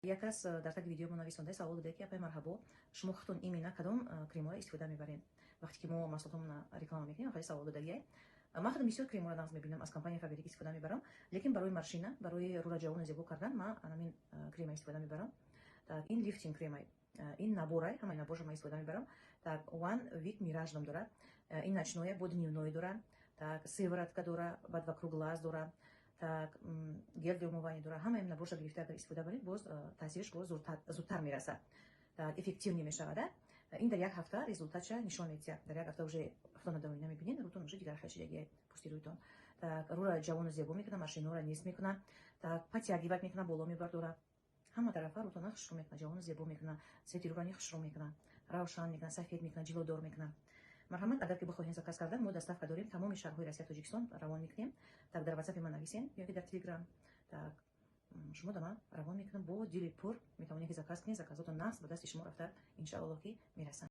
Як кас дар таги видео мо нависонда, савол дода, ки: «Апай, марҳабо, шумо худтон именно кадом кремҳоро истифода мебаред?» Вақте ки мо маҳсулотамона реклама мекунем, хеле савол додагиай. Ман худам бисёр кремҳоро нағз мебинам, аз компания Фаберлик истифода мебарам, лекин барои морщина, барои рӯра ҷавону зебо кардан ман анамин крема истифода мебарам. Так, ин лифтинг кремай, ин наборай, ҳамаи наборша ман истифода мебарам. Так, One Week Mirage ном дорад, ин ночное, бо дневной дора, так, сыворотка дора, баъд вокруг глаз дора, так, гель для умывания дора. Ҳамаи наборша гирифта, агар истифода баред, боз таъсириш боз зудтар мерасад, так, эффективный мешавад. Ин дар як ҳафта результатша нишон медиҳад. Дар як ҳафта уже худтона дар оина мебинед, рӯтон уже дигар хел шидагия, пӯсти рӯйтон. Так, рӯра ҷавону зебо мекунад, морщиноро нест мекунад, так, подтягивать мекунад, боло мебардорад, ҳама тарафа рӯтона хушрӯ мекунад, ҷавону зебо мекунад, цвети рӯра хушрӯ мекунад, равшан мекунад, сафед мекунад, ҷилодор мекунад. Марҳамат, агар ки бихоҳем заказ кардан, мо доставка дорем, тамоми шаҳрҳои Россия, Тоҷикистон равон мекунем. Так, дар ватсапи ман нависен ё ки дар Телеграм. Так, шумо да ман равон мекунам, бо дили пур метавонед ки заказ кунед. Заказотон нағз ба дасти шумо рафта, иншааллоҳ, ки мерасанд.